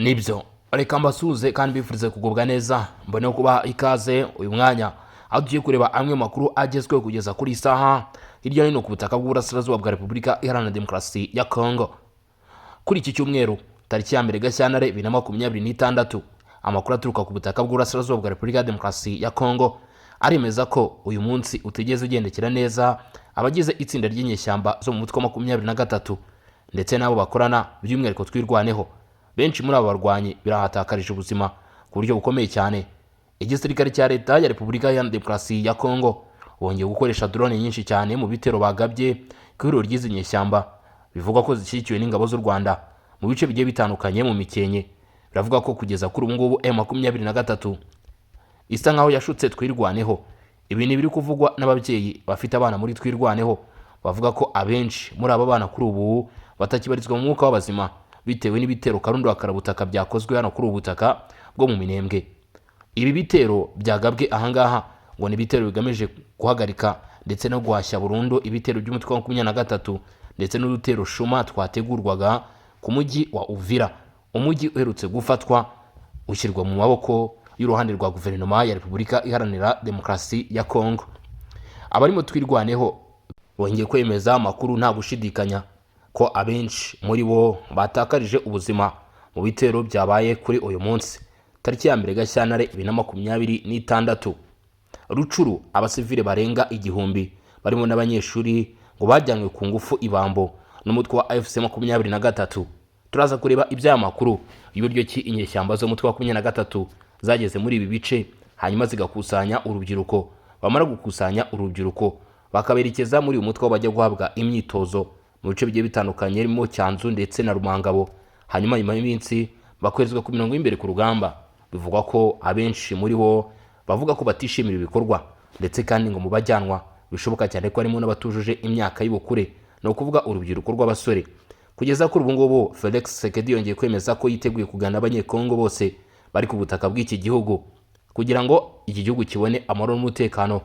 Nibyo, reka mbasuhuze kandi mbifurize kugubwa neza, mbone kubaha ikaze uyu mwanya aho tugiye kureba amwe mu makuru agezweho kugeza kuri iyi saha hirya no hino ku butaka bw'Uburasirazuba bwa Repubulika Iharanira Demokarasi ya Kongo. Kuri iki cyumweru, tariki ya 1 Gashyantare 2026, amakuru aturuka ku butaka bw'Uburasirazuba bwa Repubulika ya Demokarasi ya Kongo aremeza ko uyu munsi utigeze ugendekera neza abagize itsinda ry'inyeshyamba zo mu mutwe wa 23 ndetse n'abo bakorana, by'umwihariko Twirwaneho. Benshi muri aba barwanyi birahatakarije ubuzima ku buryo bukomeye cyane. Igisirikare cya Leta ya Repubulika ya Demokarasi ya Kongo bongeye gukoresha drone nyinshi cyane mu bitero bagabye ku ihuriro ry'izi nyeshyamba bivugwa ko zishyigikiwe n'ingabo z'u Rwanda mu bice bigiye bitandukanye mu Mikenke. Biravuga ko kugeza kuri ubu ngubu M23 isa nkaho yashutse Twirwaneho. Ibi ni ibiri kuvugwa n'ababyeyi bafite abana muri Twirwaneho, bavuga ko abenshi muri aba bana kuri ubu batakibarizwa mu mwuka w'abazima bitewe n'ibitero karundura karabutaka byakozwe hano kuri ubu butaka bwo mu Minembwe. Ibi bitero byagabwe ahangaha ngo ni ibitero bigamije guhagarika ndetse no guhashya burundu ibitero by'umutwe wa 23 ndetse n'udutero shuma twategurwaga ku mujyi wa Uvira, umujyi uherutse gufatwa ushyirwa mu maboko y'uruhande rwa Guverinoma ya Repubulika Iharanira Demokarasi ya Kongo. Abarimo Twirwaneho bongeye kwemeza amakuru nta gushidikanya ko abenshi muri bo batakarije ubuzima mu bitero byabaye kuri uyu munsi, tariki ya 1 Gashyantare 2026. Rutshuru, abasivile barenga 1000 barimo n'abanyeshuri ngo bajyanywe ku ngufu ibambo n'umutwe wa AFC 23. Turaza kureba iby'aya makuru y'uburyo ki inyeshyamba z'umutwe wa 23 zageze muri ibi bice, hanyuma zigakusanya urubyiruko, bamara gukusanya urubyiruko bakaberekeza muri uyu mutwe aho bajya guhabwa imyitozo mu bice bigiye bitandukanye harimo Cyanzu ndetse na Rumangabo, hanyuma nyuma y'iminsi bakoherezwa ku mirongo y'imbere ku rugamba. Bivugwa ko abenshi muri bo bavuga ko batishimira ibikorwa, ndetse kandi ngo mu bajyanwa bishoboka cyane ko harimo n'abatujuje imyaka y'ubukure, ni ukuvuga urubyiruko rw'abasore. Kugeza kuri ubu ngubu, Felix Tshisekedi yongeye kwemeza ko yiteguye kuganira n'Abanyekongo bose bari ku butaka bw'iki gihugu kugira ngo iki gihugu kibone amahoro n'umutekano.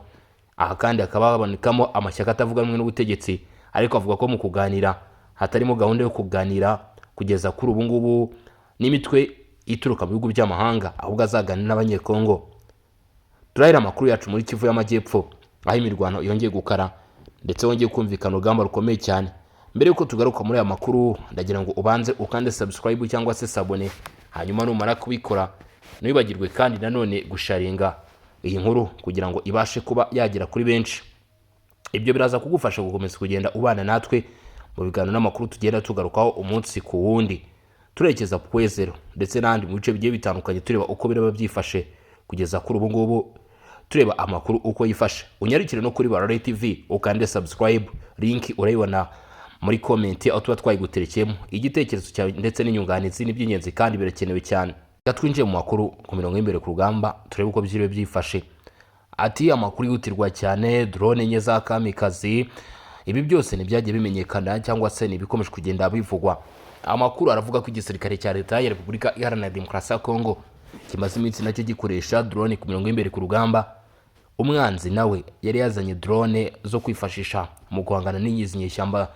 Aha kandi hakaba habonekamo amashyaka atavuga rumwe n'ubutegetsi, ariko avuga ko mu kuganira hatarimo gahunda yo kuganira kugeza kuri ubu ngubu n'imitwe ituruka mu bihugu by'amahanga, ahubwo azaganira n'Abanyekongo. Turahera amakuru yacu muri Kivu y'Amajyepfo, aho imirwano yongeye gukara ndetse wongeye kumvikana urugamba rukomeye cyane. Mbere y'uko tugaruka muri aya makuru, ndagira ngo ubanze ukande subscribe cyangwa se s'abonner, hanyuma numara kubikora ntiwibagirwe kandi nanone gusharinga iyi nkuru kugira ngo ibashe kuba yagera kuri benshi. Ibyo biraza kugufasha gukomeza kugenda ubana natwe mu biganiro n'amakuru tugenda tugarukaho umunsi ku wundi. Turekeza Point Zéro ndetse n'ahandi mu bice bigiye bitandukanye, tureba uko biraba byifashe kugeza kuri ubu ngubu, tureba amakuru uko yifashe. Unyarukire no kuri Barore TV ukande subscribe, link urayibona muri comment aho tuba twayiguterekeyemo. Igitekerezo cyawe ndetse n'inyunganizi ni iby'ingenzi kandi birakenewe cyane. Reka twinjiye mu makuru ku mirongo y'imbere ku rugamba, turebe uko byiriwe byifashe. Ati amakuru yihutirwa cyane, drone enye za kamikazi. Ibi byose ntibyagiye bimenyekana cyangwa se ni ibikomeje kugenda bivugwa. Amakuru aravuga ko igisirikare cya Leta ya Repubulika Iharanira Demokarasi ya Kongo kimaze iminsi nacyo gikoresha drone ku mirongo y'imbere ku rugamba. Umwanzi nawe yari yazanye drone zo kwifashisha mu guhangana n'izi nyeshyamba.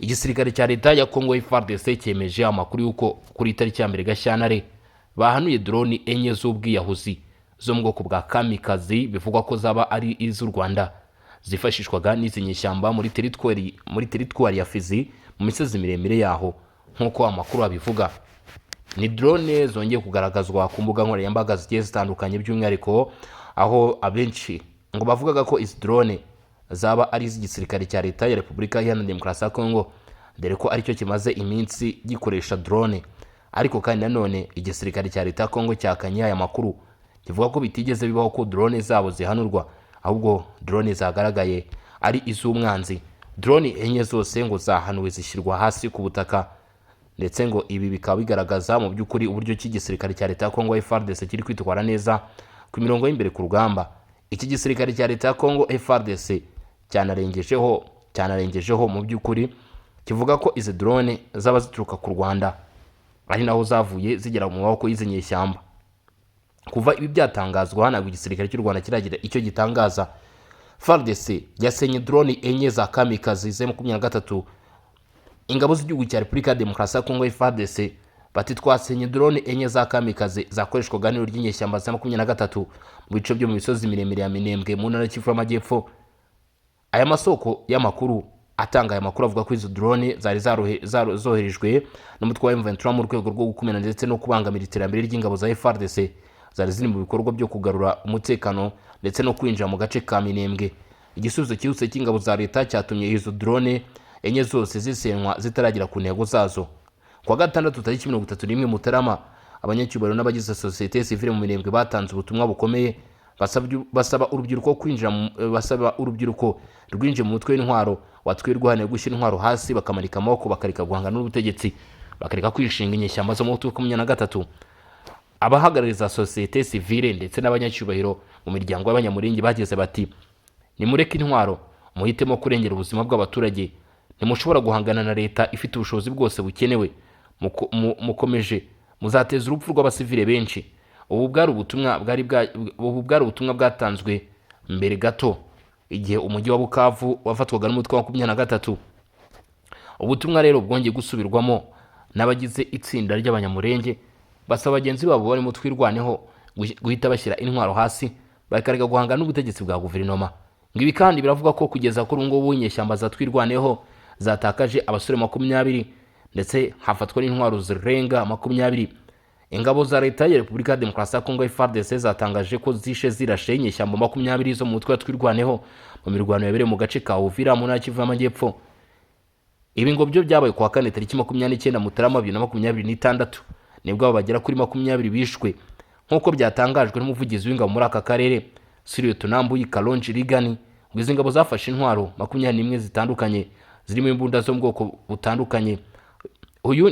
Igisirikare cya Leta ya Kongo FARDC cyemeje amakuru y'uko kuri tariki ya 1 Gashyantare bahanuye drone enye z'ubwiyahuzi zo mu bwoko bwa kamikazi, bivugwa ko zaba ari iz'u Rwanda, zifashishwaga n'izi nyeshyamba muri teritwari ya Fizi mu misozi miremire yaho, nk'uko amakuru abivuga. Ni drone zongeye kugaragazwa ku mbuga nkoranyambaga zigiye zitandukanye, by'umwihariko aho abenshi ngo bavugaga ko izi drone zaba ari iz'igisirikare cya Leta ya Repubulika Iharanira Demokarasi ya Kongo, dore ko aricyo kimaze iminsi gikoresha drone. Ariko kandi nanone igisirikare cya Leta ya Kongo cyakanye aya makuru, kivuga ko bitigeze bibaho ko drone zabo zihanurwa, ahubwo drone zagaragaye ari iz'umwanzi. Drone enye zose ngo zahanuwe zishyirwa hasi ku butaka, ndetse ngo ibi bikaba bigaragaza mu by'ukuri uburyo ki igisirikare cya Leta ya Kongo FARDC kiri kwitwara neza ku mirongo y'imbere ku rugamba. Iki gisirikare cya Leta ya Kongo FARDC cyanarengejeho mu by'ukuri kivuga ko izi drone zaba zituruka ku Rwanda, ari naho zavuye zigera mu maboko y'izi nyeshyamba. Kuva ibi byatangazwa, ntabwo igisirikare cy'u Rwanda kiragira icyo gitangaza. FARDC yasenye drone enye za kamikazi za 23. Ingabo z'igihugu cya Repubulika ya Demokarasi ya Kongo FARDC Bati twasenye drone enye za kamikaze zakoreshwaga n'ihuriro ry'inyeshyamba za 23 mu bice byo mu misozi miremire ya Minembwe mu ntara y'Kivu y'Amajyepfo. Aya masoko y'amakuru atanga aya makuru avuga ko izo drone zari zoherejwe n'umutwe wa M23 mu rwego rwo gukumira ndetse no kubangamira iterambere ry'ingabo za FARDC zari ziri mu bikorwa byo kugarura umutekano ndetse no kwinjira mu gace ka Minembwe. Igisubizo cyihuse cy'ingabo za leta cyatumye izo drone enye zose zisenywa zitaragera ku ntego zazo. Kuwa gatandatu tariki 31 Mutarama, abanyacyubahiro n'abagize sosiyete sivile mu Minembwe batanze ubutumwa bukomeye basaba urubyiruko kwinjira basaba urubyiruko rwinjiye mu mutwe w'intwaro watwirwaniye gushyira intwaro hasi, bakamanika amaboko, bakareka guhangana n'ubutegetsi, bakareka kwishinga inyeshyamba zo mu mutwe wa 23. Abahagarariza sosiyete sivile ndetse n'abanyacyubahiro mu miryango y'Abanyamulenge bageze bati nimureke intwaro, muhitemo kurengera ubuzima bw'abaturage. Ntimushobora guhangana na leta ifite ubushobozi bwose bukenewe. Mukomeje muzateza urupfu rw'abasivile benshi. Ubu bwari ubutumwa bwatanzwe mbere gato igihe umujyi wa Bukavu wafatwaga n'umutwe wa 23. Ubutumwa rero bwongeye gusubirwamo n'abagize itsinda ry'Abanyamulenge basaba bagenzi babo barimo Twirwaneho guhita bashyira intwaro hasi, bakareka guhangana n'ubutegetsi bwa guverinoma. Ngo ibi kandi biravuga ko kugeza kuri ubu ngubu inyeshyamba za Twirwaneho zatakaje abasore 20 ndetse hafatwa n'intwaro zirenga 20. Ingabo za leta ya Repubulika ya Demokarasi ya Kongo FARDC zatangaje ko zishe zirashe inyeshyamba 20 zo mu mutwe wa Twirwaneho mu mirwano yabereye mu gace ka Uvira mu ntara ya Kivu y'Amajyepfo. Ibi ngo byo byabaye kuwa kane tariki 29 Mutarama 2026, nibwo abo bagera kuri 20 bishwe, nk'uko byatangajwe n'umuvugizi w'ingabo muri aka karere, Sous-Lieutenant Mbuyi Kalonji Rigani. Ngo izi ngabo zafashe intwaro 21 zitandukanye zirimo imbunda zo mu bwoko butandukanye. Uyu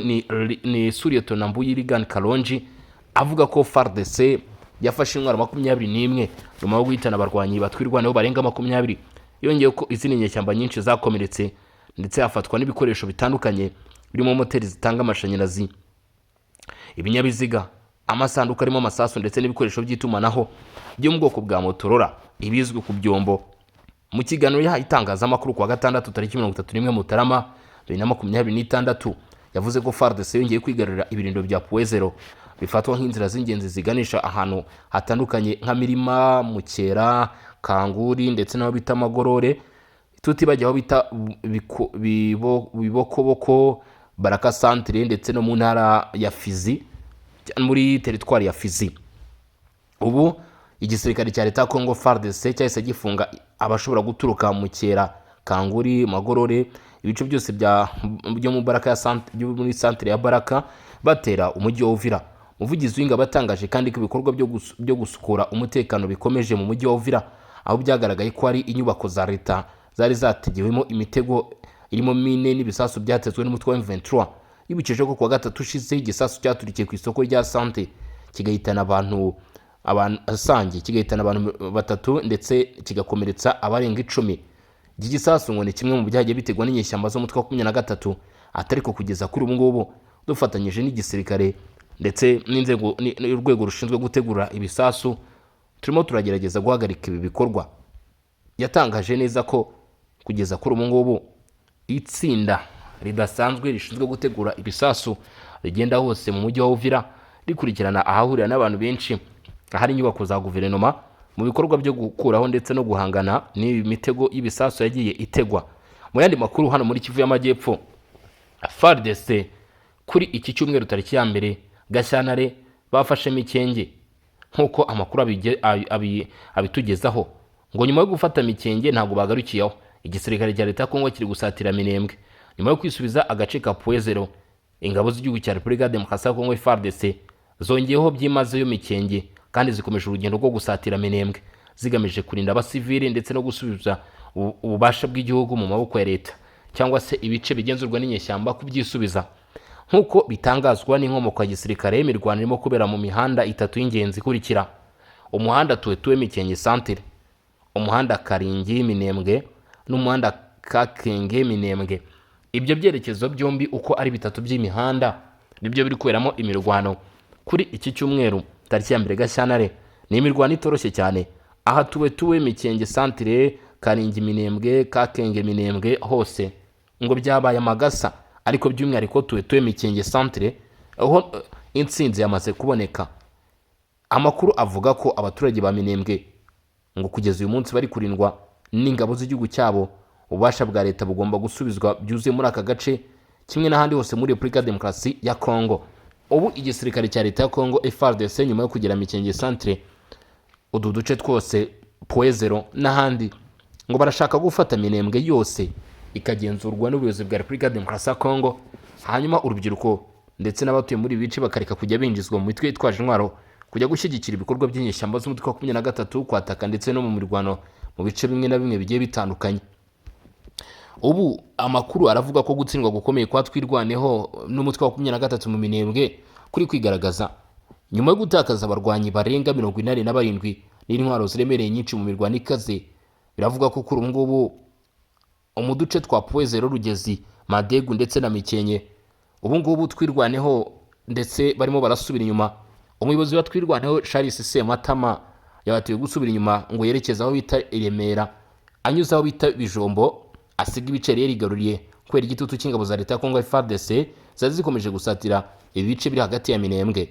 ni Sous-Lieutenant Mbuyi Rigani Kalonji avuga ko FARDC yafashe intwaro 21 nyuma yo guhitana abarwanyi batwirwaneho barenga 20. Yongeye ko izindi nyeshyamba nyinshi zakomeretse ndetse hafatwa n'ibikoresho bitandukanye birimo moteri zitanga amashanyarazi, ibinyabiziga, amasanduku arimo amasasu ndetse n'ibikoresho by'itumanaho byo mu bwoko bwa Motorola ibizwi ku byombo. Mu kiganiro yahaye itangazamakuru kuwa gatandatu tariki 31 Mutarama 2026, yavuze ko FARDC yongeye kwigarurira ibirindiro bya Puwezero bifatwa nk'inzira z'ingenzi ziganisha ahantu hatandukanye nka Mirima, Mukera, Kanguri ndetse n'aho bita Magorore, tutibagiwe aho bita Bibokoboko, Baraka Centre ndetse no mu ntara ya Fizi, muri teritwari ya Fizi. Ubu igisirikare cya leta ya Congo FARDC cyahise gifunga abashobora guturuka Mukera, Kanguri, Magorore, ibice byose byo mu Baraka ya byo muri centre ya Baraka batera umujyi wa Uvira. Umuvugizi w'ingabo atangaje kandi ko ibikorwa byo gusukura umutekano bikomeje mu mujyi wa Uvira, aho byagaragaye ko hari inyubako za leta zari zategewemo imitego irimo mine n'ibisasu byatezwe n'umutwe wa M23. Yibukije ko kuwa gatatu ushize igisasu cyaturikiye ku isoko rya Sante kigahitana abantu asange kigahitana abantu batatu ndetse kigakomeretsa abarenga 10. Iki gisasu ngo ni kimwe mu byagiye bitegwa n'inyeshyamba z'umutwe wa 23, atariko kugeza kuri ubu ngubu dufatanyije n'igisirikare ndetse n'inzego n'urwego rushinzwe gutegura ibisasu turimo turagerageza guhagarika ibi bikorwa. Yatangaje neza ko kugeza kuri ubu ngubu itsinda ridasanzwe rishinzwe gutegura ibisasu rigenda hose mu mujyi wa Uvira rikurikirana ahahurira n'abantu benshi, ahari inyubako za guverinoma, mu bikorwa byo gukuraho ndetse no guhangana n'iyi mitego y'ibisasu yagiye itegwa. Mu yandi makuru hano muri Kivu y'Amajyepfo, FARDC kuri iki cyumweru tariki ya 1 Gashyantare bafashe Mikenge nk'uko amakuru abitugezaho. Ngo nyuma yo gufata Mikenge ntabwo bagarukiyeho, igisirikare cya leta ya Kongo kiri gusatira Minembwe nyuma yo kwisubiza agace ka Puwezero. Ingabo z'igihugu cya Repubulika ya Demokarasi ya Kongo FARDC zongeyeho byimazeyo Mikenge kandi zikomeje urugendo rwo gusatira Minembwe zigamije kurinda abasivili ndetse no gusubiza ububasha bw'igihugu mu maboko ya leta cyangwa se ibice bigenzurwa n'inyeshyamba kubyisubiza. Nk'uko bitangazwa n'inkomoko ya gisirikare, imirwano irimo kubera mu mihanda itatu y'ingenzi ikurikira: umuhanda Tuwetuwe Mikenge Centre, umuhanda Karingi Minembwe n'umuhanda Kakenge Minembwe. Ibyo byerekezo byombi uko ari bitatu by'imihanda nibyo biri kuberamo imirwano kuri iki cyumweru tariki ya 1 Gashyantare. Ni imirwano itoroshye cyane aha Tuwetuwe Mikenge Centre, Karingi Minembwe, Kakenge Minembwe hose ngo byabaye amagasa, ariko by'umwihariko Tuwetuwe Mikenge Centre Aho intsinzi yamaze kuboneka. Amakuru avuga ko abaturage ba Minembwe ngo kugeza uyu munsi bari kurindwa n'ingabo z'igihugu cyabo. Ububasha bwa leta bugomba gusubizwa byuzuye muri aka gace kimwe n'ahandi hose muri Repubulika ya Demokarasi ya Kongo. Ubu igisirikare cya leta ya Kongo FARDC, nyuma yo kugera Mikenge centre, utu duce twose, Point Zéro n'ahandi, ngo barashaka gufata Minembwe yose ikagenzurwa n'ubuyobozi bwa Repubulika ya Demokarasi ya Kongo, hanyuma urubyiruko ndetse n'abatuye muri ibi bice bakareka kujya binjizwa mu mitwe yitwaje intwaro, kujya gushyigikira ibikorwa by'inyeshyamba z'umutwe wa 23, kwataka ndetse no mu mirwano mu bice bimwe na bimwe bigiye bitandukanye. Ubu amakuru aravuga ko gutsindwa gukomeye kwa Twirwaneho n'umutwe wa 23 mu Minembwe kuri kwigaragaza nyuma yo gutakaza abarwanyi barenga 87 n'intwaro ziremereye nyinshi mu mirwano ikaze. Biravuga ko kuri ubu ngubu mu duce twa Point Zéro, Rugezi, Madegu ndetse na Mikenke, ubu ngubu Twirwaneho ndetse barimo barasubira inyuma. Umuyobozi wa Twirwaneho, Charles Sematama, yabatuye gusubira inyuma ngo yerekeze aho bita i Remera, anyuze aho bita Bijombo, asiga ibice yari yarigaruriye kubera igitutu cy'ingabo za leta ya Kongo FARDC zari zikomeje gusatira ibice biri hagati ya Minembwe.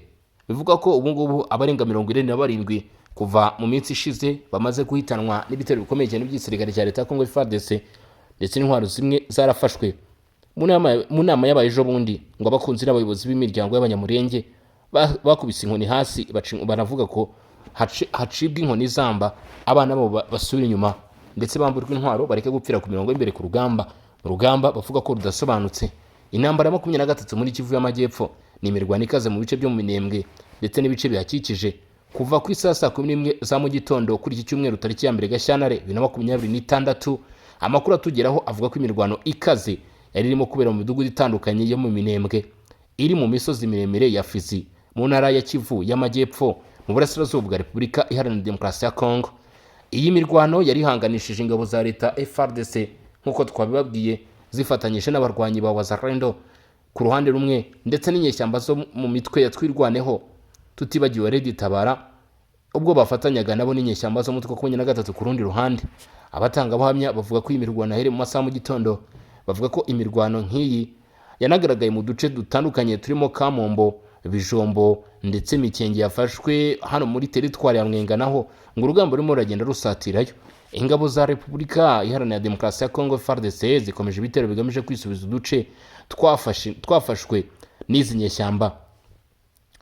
Bivuga ko ubu ngubu abarenga 47 kuva mu minsi ishize bamaze guhitanwa n'ibitero bikomeye cyane by'igisirikare cya leta ya Kongo FARDC, ndetse n'intwaro zimwe zarafashwe. Mu nama yabaye ejo bundi, ngo abakunzi n'abayobozi b'imiryango y'Abanyamurenge bakubise inkoni hasi, baravuga ko hacibwa inkoni zamba, abana babo basubira inyuma ndetse bamburwa intwaro, bareke gupfira ku mirongo y'imbere ku rugamba, mu rugamba bavuga ko rudasobanutse. Intambara ya 23 muri Kivu y'Amajyepfo ni imirwano ikaze mu bice byo mu Minembwe ndetse n'ibice bihakikije kuva ku isaha saa 11 za mu gitondo kuri iki cyumweru, tariki ya 1 Gashyantare 2026. Amakuru atugeraho avuga ko imirwano ikaze yari irimo kubera mu midugudu itandukanye yo mu Minembwe iri mu misozi miremire ya Fizi, mu ntara ya Kivu y'Amajyepfo, mu burasirazuba bwa Repubulika Iharanira Demokarasi ya Kongo. Iyi mirwano yari ihanganishije ingabo za leta FARDC, nk'uko twabibabwiye, zifatanyije n'abarwanyi ba Wazalendo ku ruhande rumwe, ndetse n'inyeshyamba zo mu mitwe ya Twirwaneho, tutibagiwe Red Tabara ubwo bafatanyaga nabo, n'inyeshyamba zo mu mutwe wa 23 ku rundi ruhande. Abatangabuhamya bavuga ko iyi mirwano yahereye mu masaha mu gitondo. Bavuga ko imirwano nk'iyi yanagaragaye mu duce dutandukanye turimo Kamombo, Bijombo ndetse Mikenge yafashwe hano muri teritwari ya Mwenga, naho ngo urugamba rurimo ruragenda rusatirayo. Ingabo za Repubulika Iharanira Demokarasi ya Kongo FARDC zikomeje ibitero bigamije kwisubiza uduce twafashwe n'izi nyeshyamba,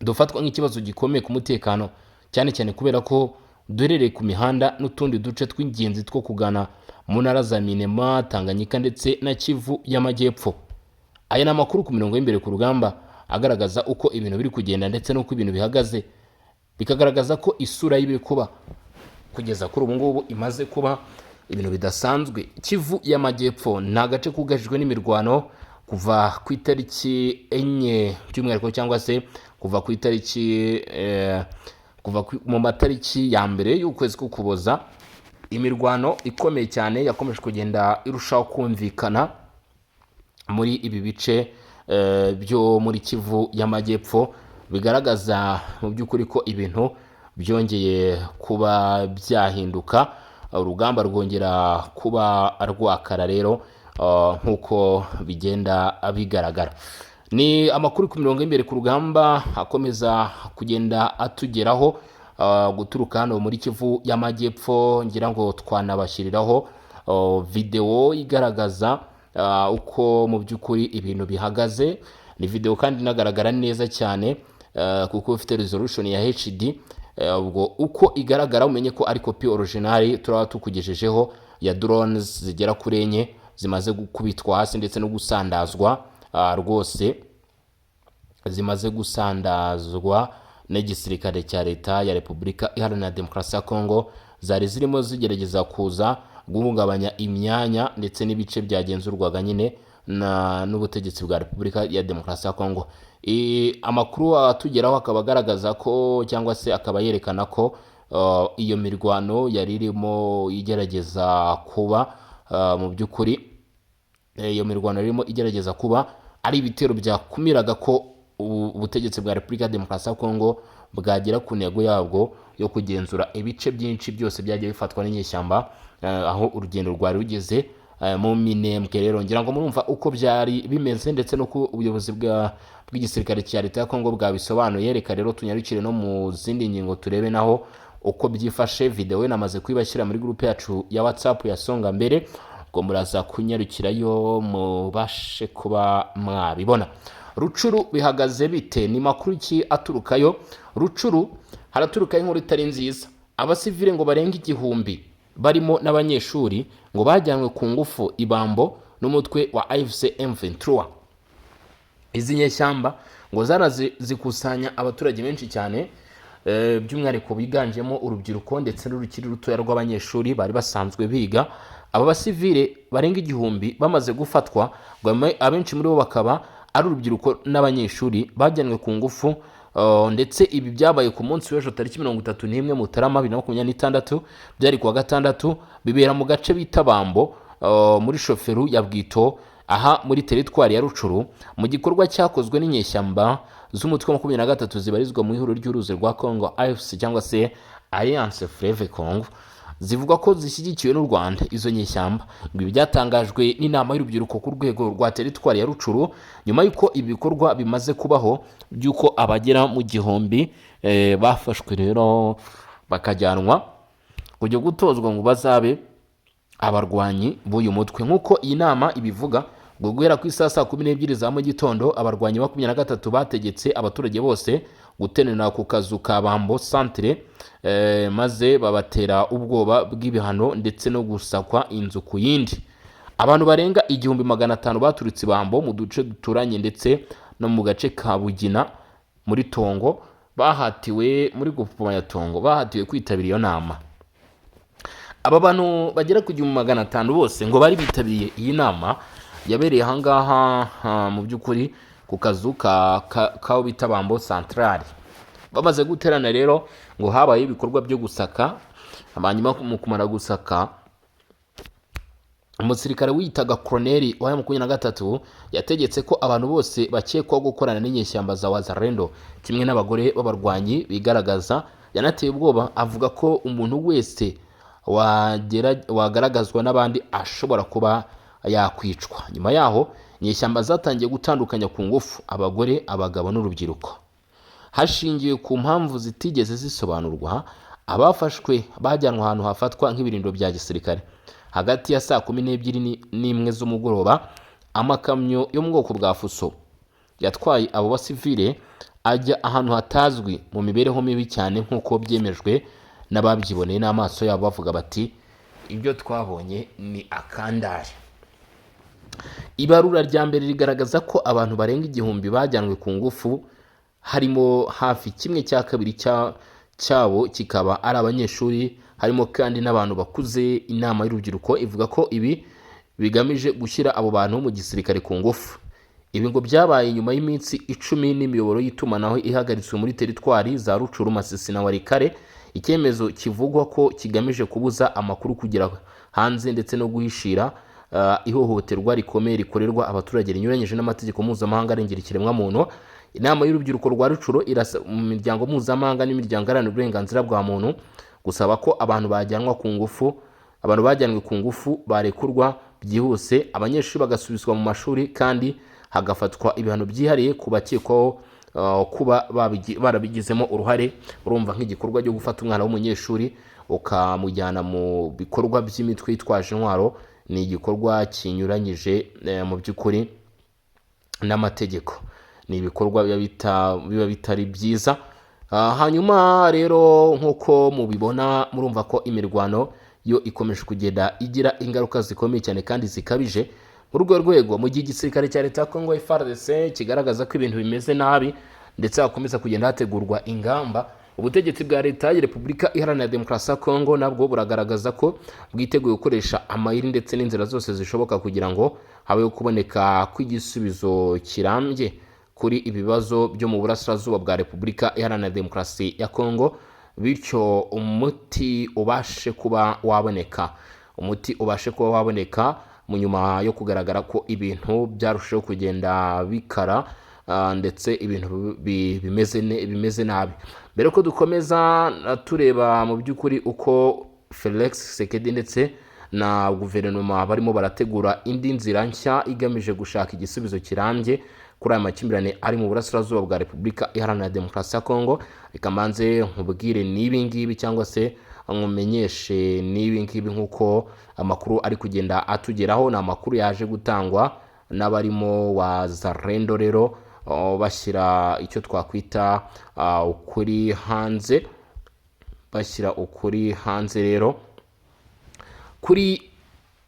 dufatwa nk'ikibazo gikomeye ku mutekano, cyane cyane kubera ko duherereye ku mihanda n'utundi duce tw'ingenzi two kugana mu ntara za Minema, Tanganyika ndetse na Kivu y'Amajyepfo. Aya ni amakuru ku mirongo y'imbere ku rugamba agaragaza uko ibintu biri kugenda ndetse n'uko ibintu bihagaze, bikagaragaza ko isura y'ibiri kuba kugeza kuri ubu ngubu imaze kuba ibintu bidasanzwe. Kivu y'Amajyepfo ni agace kugarijwe n'imirwano kuva ku itariki 4 by'umwihariko, cyangwa se kuva ku itariki kuva mu matariki ya mbere y'ukwezi k'Ukuboza. Imirwano ikomeye cyane yakomeje kugenda irushaho kumvikana muri ibi bice byo muri Kivu y'Amajyepfo, bigaragaza mu by'ukuri ko ibintu byongeye kuba byahinduka, urugamba rwongera kuba rwakara. Rero nk'uko bigenda bigaragara, ni amakuru ku mirongo y'imbere ku rugamba akomeza kugenda atugeraho guturuka hano muri Kivu y'Amajyepfo. Ngira ngo twanabashyiriraho videwo igaragaza uko mu by'ukuri ibintu bihagaze. Ni videwo kandi inagaragara neza cyane kuko ifite resolution ya HD. Ubwo uko igaragara umenye ko ari kopi original turaba tukugejejeho ya drones zigera kuri enye zimaze gukubitwa hasi ndetse no gusandazwa rwose, zimaze gusandazwa n'igisirikare cya leta ya Repubulika Iharanira Demokarasi ya Kongo, zari zirimo zigerageza kuza guhungabanya imyanya ndetse n'ibice byagenzurwaga nyine n'ubutegetsi bwa Repubulika ya Demokarasi ya Kongo. Amakuru atugeraho akaba agaragaza ko, cyangwa se akaba yerekana ko iyo mirwano yari irimo igerageza kuba mu by'ukuri iyo mirwano irimo igerageza kuba ari ibitero byakumiraga ko ubutegetsi bwa Repubulika ya Demokarasi ya Kongo bwagera ku ntego yabwo yo kugenzura ibice byinshi byose byagiye bifatwa n'inyeshyamba, aho urugendo rwari rugeze. mu Minembwe. Rero ngira ngo murumva uko byari bimeze ndetse n'uko ubuyobozi bw'igisirikare cya leta ya Kongo bwabisobanuye. Reka rero tunyarukire no mu zindi ngingo, turebe naho uko byifashe. Video namaze kuyibashyira muri groupe yacu ya WhatsApp ya Songa Mbere, ngo muraza kunyarukirayo mubashe kuba mwabibona. Rutshuru bihagaze bite? Ni makuru ki aturukayo? Rutshuru haraturukayo inkuru itari nziza. Abasivile ngo barenga 1000 barimo n'abanyeshuri ngo bajyanwe ku ngufu ibambo n'umutwe wa AFC M23. Izi nyeshyamba ngo zarazi zikusanya abaturage benshi cyane, by'umwihariko biganjemo urubyiruko ndetse n'urukiri rutoya rw'abanyeshuri bari basanzwe biga. Aba basivile barenga 1000 bamaze gufatwa, ngo abenshi muri bo bakaba ari urubyiruko n'abanyeshuri bajyanwe ku ngufu, ndetse ibi byabaye ku munsi w'ejo tariki 31 Mutarama 2026, byari kuwa gatandatu, bibera mu gace bita Bambo, muri chefferie ya Bwito, aha muri teritwari ya Rutshuru, mu gikorwa cyakozwe n'inyeshyamba z'umutwe wa 23 zibarizwa mu ihuriro ry'uruzi rwa Congo AFC cyangwa se Alliance Fleuve Congo, zivuga ko zishyigikiwe n'u Rwanda. Izo nyeshyamba ngo ibi byatangajwe n'inama y'urubyiruko ku rwego rwa teritwari ya Rutshuru nyuma y'uko ibi bikorwa bimaze kubaho by'uko abagera mu 1000 bafashwe rero bakajyanwa kujya gutozwa ngo bazabe abarwanyi b'uyu mutwe. Nk'uko iyi nama ibivuga, ngo guhera ku isaha saa 12 za mu gitondo, abarwanyi 23 bategetse abaturage bose guteranira ku kazu ka Bambo centre, maze babatera ubwoba bw'ibihano ndetse no gusakwa inzu ku yindi. Abantu barenga 1500 baturutse Ibambo mu duce duturanye ndetse no mu gace ka Bugina muri Tongo bahatiwe muri groupement ya Tongo, bahatiwe kwitabira iyo nama. Aba bantu bagera ku 1500 bose ngo bari bitabiriye iyi nama yabereye ahangaha, mu by'ukuri ku kazu kaho bita Bambo Centrale. Bamaze guterana rero, ngo habaye ibikorwa byo gusaka. Hanyuma mu kumara gusaka, umusirikare wiyitaga koroneri wa 23 yategetse ko abantu bose bakekwaho gukorana n'inyeshyamba za Wazalendo kimwe n'abagore b'abarwanyi bigaragaza. Yanateye ubwoba avuga ko umuntu wese wagaragazwa n'abandi ashobora kuba yakwicwa. Nyuma yaho inyeshyamba zatangiye gutandukanya ku ngufu abagore, abagabo n'urubyiruko hashingiwe ku mpamvu zitigeze zisobanurwa. Abafashwe bajyanwe ahantu hafatwa nk'ibirindiro bya gisirikare. Hagati ya saa 12 n'imwe z'umugoroba, amakamyo yo mu bwoko bwa fuso yatwaye abo basivile ajya ahantu hatazwi mu mibereho mibi cyane, nk'uko byemejwe n'ababyiboneye n'amaso yabo, bavuga bati: "Ibyo twabonye ni akandare." Ibarura rya mbere rigaragaza ko abantu barenga 1000 bajyanwe ku ngufu, harimo hafi kimwe cya kabiri cyabo kikaba ari abanyeshuri, harimo kandi n'abantu bakuze. Inama y'urubyiruko ivuga ko ibi bigamije gushyira abo bantu mu gisirikare ku ngufu. Ibi ngo byabaye nyuma y'iminsi 10 n'imiyoboro y'itumanaho ihagaritswe muri teritwari za Rutshuru, Masisi na Walikale, icyemezo kivugwa ko kigamije kubuza amakuru kugera hanze ndetse no guhishira ihohoterwa rikomeye rikorerwa abaturage rinyuranyije n'amategeko mpuzamahanga arengera ikiremwamuntu. Inama y'urubyiruko rwa Rutshuru irasa mu miryango mpuzamahanga n'imiryango iharanira uburenganzira bwa muntu gusaba ko abantu bajyanwa ku ngufu, abantu bajyanwe ku ngufu barekurwa byihuse, abanyeshuri bagasubizwa mu mashuri, kandi hagafatwa ibihano byihariye ku bakekwaho kuba barabigizemo uruhare. Urumva nk'igikorwa cyo gufata umwana w'umunyeshuri ukamujyana mu bikorwa by'imitwe yitwaje intwaro ni igikorwa kinyuranyije mu by'ukuri n'amategeko, ni ibikorwa biba bitari byiza. Hanyuma rero nk'uko mubibona, murumva ko imirwano yo ikomeje kugenda igira ingaruka zikomeye cyane kandi zikabije. Muri urwo rwego, mu gihe igisirikare cya leta ya Congo FARDC kigaragaza ko ibintu bimeze nabi ndetse hakomeza kugenda hategurwa ingamba, ubutegetsi bwa leta ya Repubulika Iharanira Demokarasi ya Congo nabwo buragaragaza ko bwiteguye gukoresha amayeri ndetse n'inzira zose zishoboka kugira ngo habeho kuboneka kw'igisubizo kirambye kuri ibibazo byo mu burasirazuba bwa Repubulika Iharanira Demokarasi ya Congo, bityo umuti ubashe kuba waboneka, umuti ubashe kuba waboneka mu nyuma yo kugaragara ko ibintu byarushijeho kugenda bikara, ndetse ibintu bimeze nabi. Mbere ko dukomeza tureba mu by'ukuri uko Felix Tshisekedi ndetse na guverinoma barimo barategura indi nzira nshya igamije gushaka igisubizo kirambye kuri aya makimbirane ari mu burasirazuba bwa Repubulika Iharanira Demokarasi ya Kongo. Reka mbanze nkubwire n'ibi ngibi cyangwa se nkumenyeshe n'ibi ngibi nk'uko amakuru ari kugenda atugeraho. Ni amakuru yaje gutangwa n'abarimo Wazalendo rero, bashyira icyo twakwita ukuri hanze, bashyira ukuri hanze rero. Kuri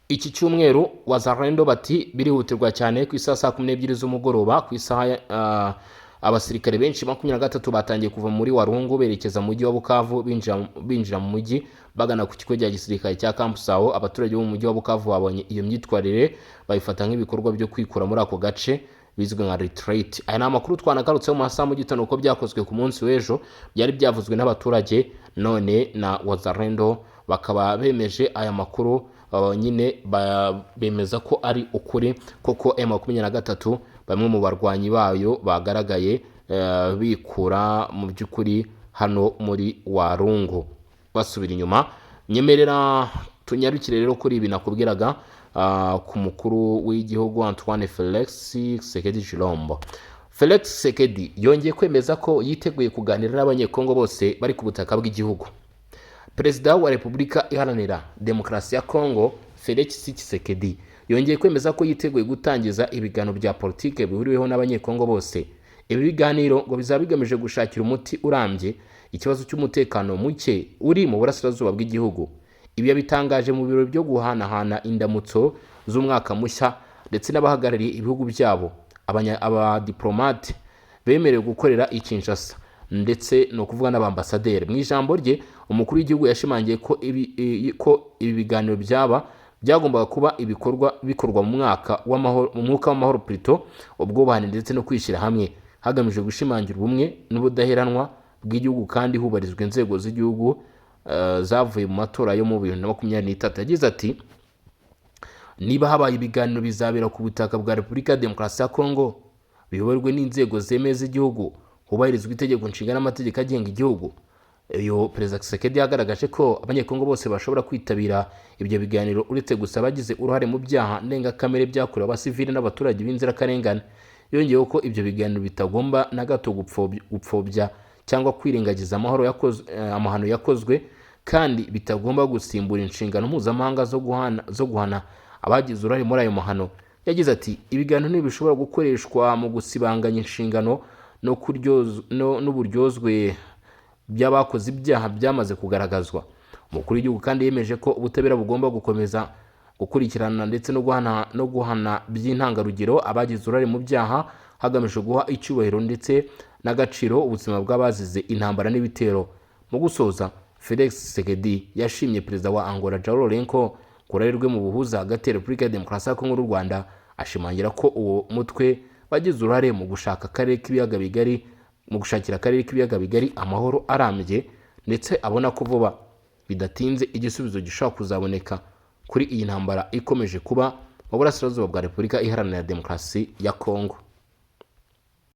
iki cyumweru Wazalendo bati birihutirwa cyane, ku isaha 12:00 z'umugoroba ku isaha abasirikare benshi 23 batangiye kuva muri Warungu berekeza mu mujyi wa Bukavu, binjira mu mujyi bagana ku kigo cya gisirikare cya Camp Sao. Abaturage bo mu mujyi wa Bukavu babonye iyo myitwarire bayifata nk'ibikorwa byo kwikura muri ako gace bizwi nka retreat. Aya ni amakuru twanagarutseho mu masaha mu gitondo uko byakozwe ku munsi w'ejo, byari byavuzwe n'abaturage, none na Wazalendo bakaba bemeje aya makuru. Nyine bemeza ko ari ukuri koko M23 bamwe mu barwanyi bayo bagaragaye bikura mu by'ukuri hano muri Warungu basubira inyuma. Nyemerera tunyarukire rero kuri ibi nakubwiraga ku mukuru w'igihugu Antoine Felix Tshisekedi Tshilombo. Felix Tshisekedi yongeye kwemeza ko yiteguye kuganira n'Abanyekongo bose bari ku butaka bw'igihugu. Perezida wa Repubulika Iharanira Demokarasi ya Kongo Felix Tshisekedi yongeye kwemeza ko yiteguye gutangiza ibiganiro bya politike bihuriweho n'Abanyekongo bose. Ibi biganiro ngo bizaba bigamije gushakira umuti urambye ikibazo cy'umutekano muke uri mu burasirazuba bw'igihugu. Ibi yabitangaje mu birori byo guhanahana indamutso z'umwaka mushya ndetse n'abahagarariye ibihugu byabo, abadiplomate bemerewe gukorera i Kinshasa, ndetse ni ukuvuga n'abambasaderi. Mu ijambo rye, umukuru w'igihugu yashimangiye ko ibi biganiro byaba byagombaga kuba ibikorwa bikorwa mu mwaka w'amahoro, mu mwuka w'amahoro plutôt, ubwubahane ndetse no kwishyira hamwe, hagamijwe gushimangira ubumwe n'ubudaheranwa bw'igihugu kandi hubahirizwa inzego z'igihugu zavuye mu matora yo mu 2023. Yagize ati: "Niba habaye ibiganiro, bizabera ku butaka bwa Repubulika ya Demokarasi ya Kongo, biyoborwe n'inzego zemewe z'igihugu, hubahirizwa itegeko nshinga n'amategeko agenga igihugu." Iyo Perezida Tshisekedi yagaragaje ko Abanyekongo bose bashobora kwitabira ibyo biganiro, uretse gusa abagize uruhare mu byaha ndengakamere byakorewe abasivili n'abaturage b'inzirakarengane. Yongeyeho ko ibyo biganiro bitagomba na gato gupfobya cyangwa kwirengagiza amahoro amahano yakozwe, kandi bitagomba gusimbura inshingano mpuzamahanga zo guhana abagize uruhare muri ayo mahano. Yagize ati: "Ibiganiro ntibishobora gukoreshwa mu gusibanganya inshingano no n'uburyozwe by'abakoze ibyaha byamaze kugaragazwa." Umukuru w'igihugu kandi yemeje ko ubutabera bugomba gukomeza gukurikirana ndetse no guhana by'intangarugero abagize uruhare mu byaha, hagamijwe guha icyubahiro ndetse n'agaciro ubuzima bw'abazize intambara n'ibitero. Mu gusoza, Felix Tshisekedi yashimye Perezida wa Angola João Lourenço ku ruhare rwe mu buhuza hagati ya Repubulika ya Demokarasi ya Kongo n'u Rwanda, ashimangira ko uwo mutwe wagize uruhare mu gushakira akarere k'Ibiyaga Bigari amahoro arambye, ndetse abona ko vuba bidatinze igisubizo gishobora kuzaboneka kuri iyi ntambara ikomeje kuba mu burasirazuba bwa Repubulika Iharanira Demokarasi ya Kongo.